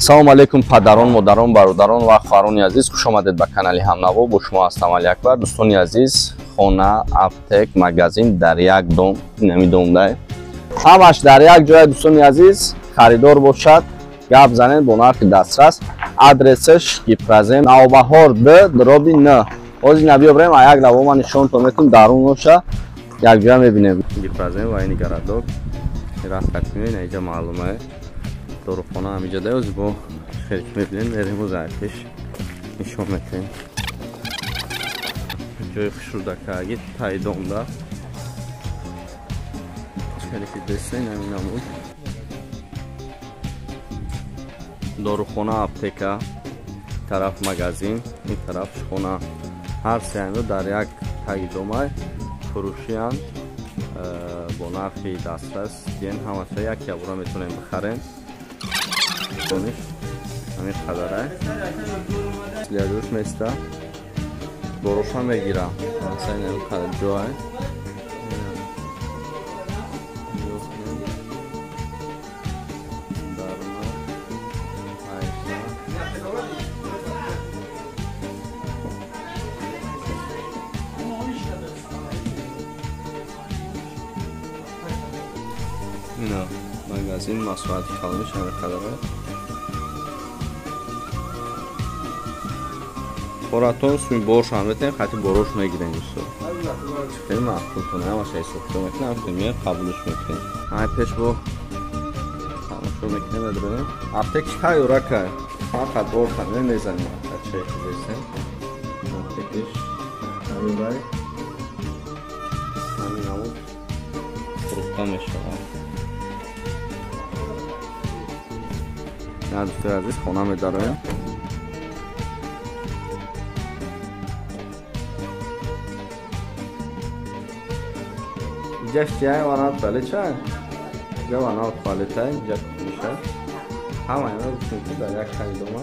Салом алейкум падарон, модарон, бародарон ва хоҳарони азиз. Хуш омадед ба канали Ҳамнаво. Бо шумо ҳастам Али Акбар. Дӯстони азиз, хона, аптек, магазин дар як дом, инами домдай. Ҳамаш дар як ҷоя, дӯстони азиз, харидор бошад, гап занед бо нархи дастрас. Адресаш Гипрозем, Навбаҳор Д, дроби Н. Ҳозир набиёбрем, а як давома нишонтон метум даруноша якҷоя мебинем. Гипрозем ва ини городок. Рафт мебинем, инҷа маълума. Дорухона ҳамиҷа даёз бо хеле мебинем, мерем зайпеш нишон метем. Ҷои хушрудакаги тайдомда. Хеле ки дестен ҳамин намуд. Дорухона, аптека, тараф магазин, ин тараф хона. Ҳар сеамиро дар як таги домай фурӯшиянд бо нархи дастрас. Диен ҳамаша як ябура метавонем бихарем. Дониш ҳамин қадарай. Лядуш места. Дороша мегирам. Масалан ин қадар ҷой. Ина магазин масоҳати калониш ҳамин қадарай. Хоратон суми боршам метем, хати борош мегирем дӯсто. Хеле маъқултон, ҳамаша ҳисоб мекунем, хеле қабулш мекунем. Ҳай пеш бо тамошо мекунем, медонем. Аптек тайёр акай. Фақат борта мезанем, чӣ десем. Аптекиш ҳамин ҳамин намуд фурӯхта мешавад. Дӯстои азиз, хона медароем. Иҷаш чия вана туалет ча? Иҷа вана туалета, иҷа кухниша. Ҳама ино гуфтем ки дар як харидома.